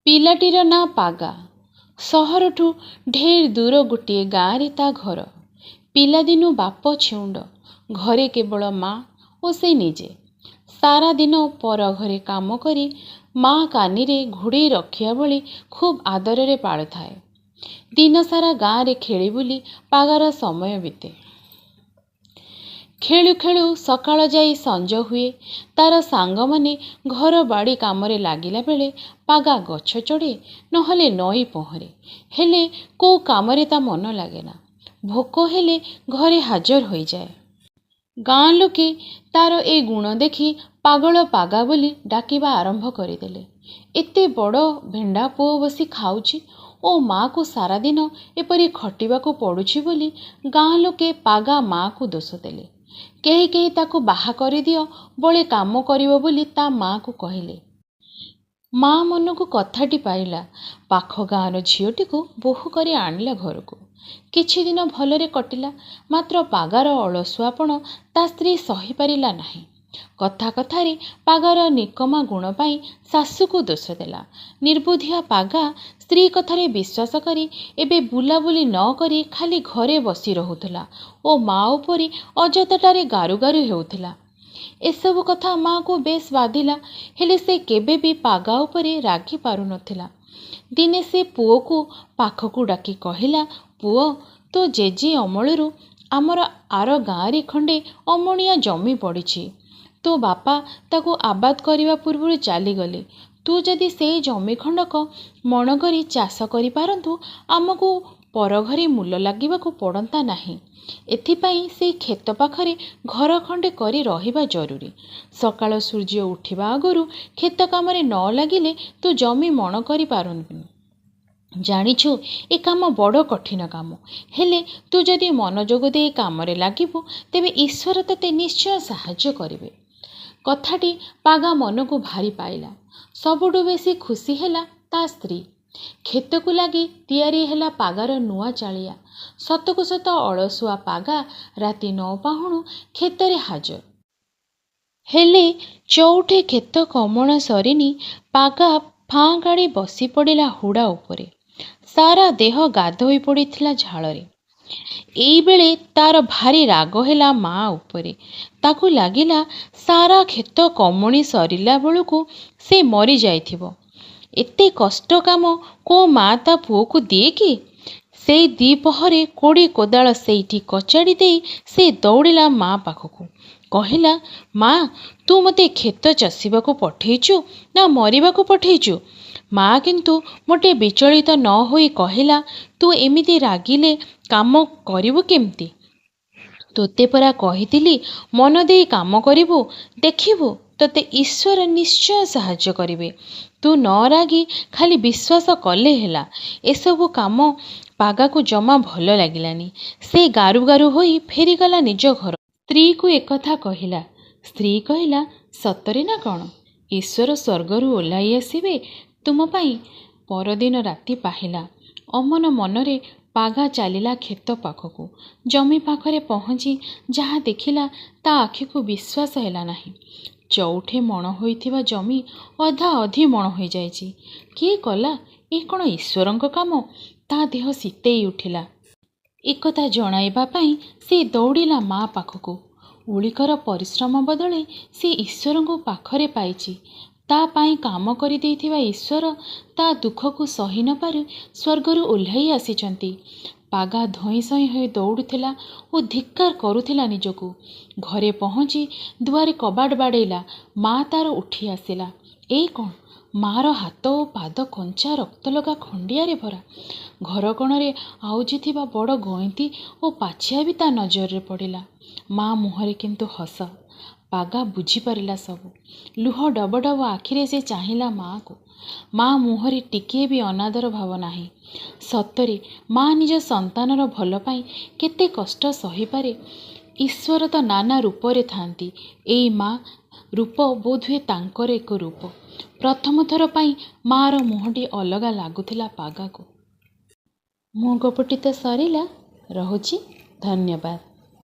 ପିଲାଟିର ନାଁ ପାଗା। ସହରଠୁ ଢେର ଦୂର ଗୋଟିଏ ଗାଁରେ ତା ଘର। ପିଲାଦିନୁ ବାପ ଛେଉଣ୍ଡ, ଘରେ କେବଳ ମା ଓ ସେ ନିଜେ। ସାରାଦିନ ପର ଘରେ କାମ କରି ମା କାନିରେ ଘୋଡ଼େଇ ରଖିବା ଭଳି ଖୁବ୍ ଆଦରରେ ପାଳୁଥାଏ। ଦିନସାରା ଗାଁରେ ଖେଳିବୁଲି ପାଗାର ସମୟ ବିତେ। ଖେଳୁ ଖେଳୁ ସକାଳ ଯାଇ ସଞ୍ଜ ହୁଏ। ତାର ସାଙ୍ଗମାନେ ଘର ବାଡ଼ି କାମରେ ଲାଗିଲା ବେଳେ ପାଗା ଗଛ ଚଢ଼େ, ନହେଲେ ନଈ ପହଁରେ। ହେଲେ କୋଉ କାମରେ ତା ମନ ଲାଗେନା। ଭୋକ ହେଲେ ଘରେ ହାଜର ହୋଇଯାଏ। ଗାଁ ଲୋକେ ତାର ଏ ଗୁଣ ଦେଖି ପାଗଳ ପାଗା ବୋଲି ଡାକିବା ଆରମ୍ଭ କରିଦେଲେ। ଏତେ ବଡ଼ ଭେଣ୍ଡା ପୁଅ ବସି ଖାଉଛି ଓ ମା'କୁ ସାରାଦିନ ଏପରି ଖଟିବାକୁ ପଡ଼ୁଛି ବୋଲି ଗାଁ ଲୋକେ ପାଗା ମା'କୁ ଦୋଷ ଦେଲେ। କେହି କେହି ତାକୁ ବାହା କରିଦିଅ, ବଳେ କାମ କରିବ ବୋଲି ତା ମା'କୁ କହିଲେ। ମା ମନକୁ କଥାଟି ପାଇଲା। ପାଖ ଗାଁର ଝିଅଟିକୁ ବୋହୂ କରି ଆଣିଲା ଘରକୁ। କିଛିଦିନ ଭଲରେ କଟିଲା, ମାତ୍ର ପାଗାର ଅଳସୁଆପଣ ତା ସ୍ତ୍ରୀ ସହିପାରିଲା ନାହିଁ। କଥା କଥାରେ ପାଗାର ନିକମା ଗୁଣ ପାଇଁ ଶାଶୁକୁ ଦୋଷ ଦେଲା। ନିର୍ବୁଦ୍ଧିଆ ପାଗା ସ୍ତ୍ରୀ କଥାରେ ବିଶ୍ୱାସ କରି ଏବେ ବୁଲାବୁଲି ନ କରି ଖାଲି ଘରେ ବସି ରହୁଥିଲା ଓ ମା ଉପରେ ଅଯଥାଟାରେ ଗାରୁ ଗାରୁ ହେଉଥିଲା। ଏସବୁ କଥା ମା'କୁ ବେଶ୍ ବାଧିଲା, ହେଲେ ସେ କେବେ ବି ପାଗା ଉପରେ ରାଗି ପାରୁନଥିଲା। ଦିନେ ସେ ପୁଅକୁ ପାଖକୁ ଡାକି କହିଲା, ପୁଅ, ତୋ ଜେଜେ ଅମଳରୁ ଆମର ଆର ଗାଁରେ ଖଣ୍ଡେ ଅମଣିଆ ଜମି ପଡ଼ିଛି। ତୋ ବାପା ତାକୁ ଆବାଦ କରିବା ପୂର୍ବରୁ ଚାଲିଗଲେ। ତୁ ଯଦି ସେଇ ଜମି ଖଣ୍ଡକ ମଣ କରି ଚାଷ କରିପାରନ୍ତୁ, ଆମକୁ ପରଘରେ ମୂଲ ଲାଗିବାକୁ ପଡ଼ନ୍ତା ନାହିଁ। ଏଥିପାଇଁ ସେଇ କ୍ଷେତ ପାଖରେ ଘର ଖଣ୍ଡେ କରି ରହିବା ଜରୁରୀ। ସକାଳ ସୂର୍ଯ୍ୟ ଉଠିବା ଆଗରୁ କ୍ଷେତ କାମରେ ନ ଲାଗିଲେ ତୁ ଜମି ମଣ କରିପାରୁନି। ଜାଣିଛୁ, ଏ କାମ ବଡ଼ କଠିନ କାମ। ହେଲେ ତୁ ଯଦି ମନୋଯୋଗ ଦେଇ କାମରେ ଲାଗିବୁ, ତେବେ ଈଶ୍ୱର ତୋତେ ନିଶ୍ଚୟ ସାହାଯ୍ୟ କରିବେ। କଥାଟି ପାଗା ମନକୁ ଭାରି ପାଇଲା। ସବୁଠୁ ବେଶୀ ଖୁସି ହେଲା ତା ସ୍ତ୍ରୀ। କ୍ଷେତକୁ ଲାଗି ତିଆରି ହେଲା ପାଗାର ନୂଆ ଚାଳିଆ। ସତକୁ ସତ ଅଳସୁଆ ପାଗା ରାତି ନ ପାହୁଣୁ କ୍ଷେତରେ ହାଜର। ହେଲେ ଚଉଠେ କ୍ଷେତ କମଣ ସରିନି, ପାଗା ଫାଁ କାଢ଼ି ବସି ପଡ଼ିଲା ହୁଡ଼ା ଉପରେ। ସାରା ଦେହ ଗାଧୋଇ ପଡ଼ିଥିଲା ଝାଳରେ। ଏଇବେଳେ ତାର ଭାରି ରାଗ ହେଲା ମା ଉପରେ। ତାକୁ ଲାଗିଲା ସାରା କ୍ଷେତ କମଣି ସରିଲା ବେଳକୁ ସେ ମରିଯାଇଥିବ। ଏତେ କଷ୍ଟ କାମ କୋଉ ମା ତା ପୁଅକୁ ଦିଏ କି? ସେଇ ଦିପହରେ କୋଡ଼ି କୋଦାଳ ସେଇଠି କଚାଡ଼ି ଦେଇ ସେ ଦୌଡ଼ିଲା ମା ପାଖକୁ। କହିଲା, ମା, ତୁ ମୋତେ କ୍ଷେତ ଚଷିବାକୁ ପଠେଇଛୁ ନା ମରିବାକୁ ପଠେଇଛୁ? ମା କିନ୍ତୁ ମୋଟେ ବିଚଳିତ ନ ହୋଇ କହିଲା, ତୁ ଏମିତି ରାଗିଲେ କାମ କରିବୁ କେମିତି? ତୋତେ ପରା କହିଥିଲି ମନ ଦେଇ କାମ କରିବୁ, ଦେଖିବୁ ତୋତେ ଈଶ୍ୱର ନିଶ୍ଚୟ ସାହାଯ୍ୟ କରିବେ। ତୁ ନ ରାଗି ଖାଲି ବିଶ୍ୱାସ କଲେ ହେଲା। ଏସବୁ କାମ ପାଗାକୁ ଜମା ଭଲ ଲାଗିଲାନି। ସେ ଗାରୁ ଗାରୁ ହୋଇ ଫେରିଗଲା ନିଜ ଘର। ସ୍ତ୍ରୀକୁ ଏକଥା କହିଲା। ସ୍ତ୍ରୀ କହିଲା, ସତରେ ନା କ'ଣ? ଈଶ୍ୱର ସ୍ୱର୍ଗରୁ ଓହ୍ଲାଇ ଆସିବେ ତୁମ ପାଇଁ? ପରଦିନ ରାତି ପାହିଲା। ଅମନ ମନରେ ପାଗା ଚାଲିଲା କ୍ଷେତ ପାଖକୁ। ଜମି ପାଖରେ ପହଞ୍ଚି ଯାହା ଦେଖିଲା ତା ଆଖିକୁ ବିଶ୍ୱାସ ହେଲା ନାହିଁ। ଚଉଠେ ମଣ ହୋଇଥିବା ଜମି ଅଧା ଅଧି ମଣ ହୋଇଯାଇଛି। କିଏ କଲା? ଏ କ'ଣ ଈଶ୍ୱରଙ୍କ କାମ? ତା ଦେହ ଶୀତେଇ ଉଠିଲା। ଏକଥା ଜଣାଇବା ପାଇଁ ସେ ଦୌଡ଼ିଲା ମା ପାଖକୁ। ଓଳିକର ପରିଶ୍ରମ ବଦଳେ ସେ ଈଶ୍ୱରଙ୍କୁ ପାଖରେ ପାଇଛି। ତା ପାଇଁ କାମ କରିଦେଇଥିବା ଈଶ୍ୱର ତା ଦୁଃଖକୁ ସହି ନପାରି ସ୍ୱର୍ଗରୁ ଓହ୍ଲାଇ ଆସିଛନ୍ତି। ପାଗା ଧଇଁ ସଇଁ ହୋଇ ଦୌଡ଼ୁଥିଲା ଓ ଧିକ୍କାର କରୁଥିଲା ନିଜକୁ। ଘରେ ପହଞ୍ଚି ଦୁଆରେ କବାଟ ବାଡ଼େଇଲା। ମା ତାର ଉଠି ଆସିଲା। ଏ କ'ଣ? ମା'ର ହାତ ଓ ପାଦ କଞ୍ଚା ରକ୍ତଲଗା ଖଣ୍ଡିଆରେ ଭରା। ଘର କୋଣରେ ଆଉଜିଥିବା ବଡ଼ ଗଇନ୍ତି ଓ ପାଛିଆ ବି ତା ନଜରରେ ପଡ଼ିଲା। ମା ମୁହଁରେ କିନ୍ତୁ ହସ। ପାଗା ବୁଝିପାରିଲା ସବୁ। ଲୁହ ଡବ ଡବ ଆଖିରେ ସେ ଚାହିଁଲା ମା'କୁ। ମା ମୁହଁରେ ଟିକିଏ ବି ଅନାଦର ଭାବ ନାହିଁ। ସତରେ ମା ନିଜ ସନ୍ତାନର ଭଲ ପାଇଁ କେତେ କଷ୍ଟ ସହିପାରେ। ଈଶ୍ୱର ତ ନାନା ରୂପରେ ଥାନ୍ତି, ଏଇ ମା ରୂପ ବୋଧହୁଏ ତାଙ୍କର ଏକ ରୂପ। ପ୍ରଥମ ଥର ପାଇଁ ମା'ର ମୁହଁଟି ଅଲଗା ଲାଗୁଥିଲା ପାଗାକୁ। ମୋ ଗପଟି ତ ସରିଲା, ରହୁଛି, ଧନ୍ୟବାଦ।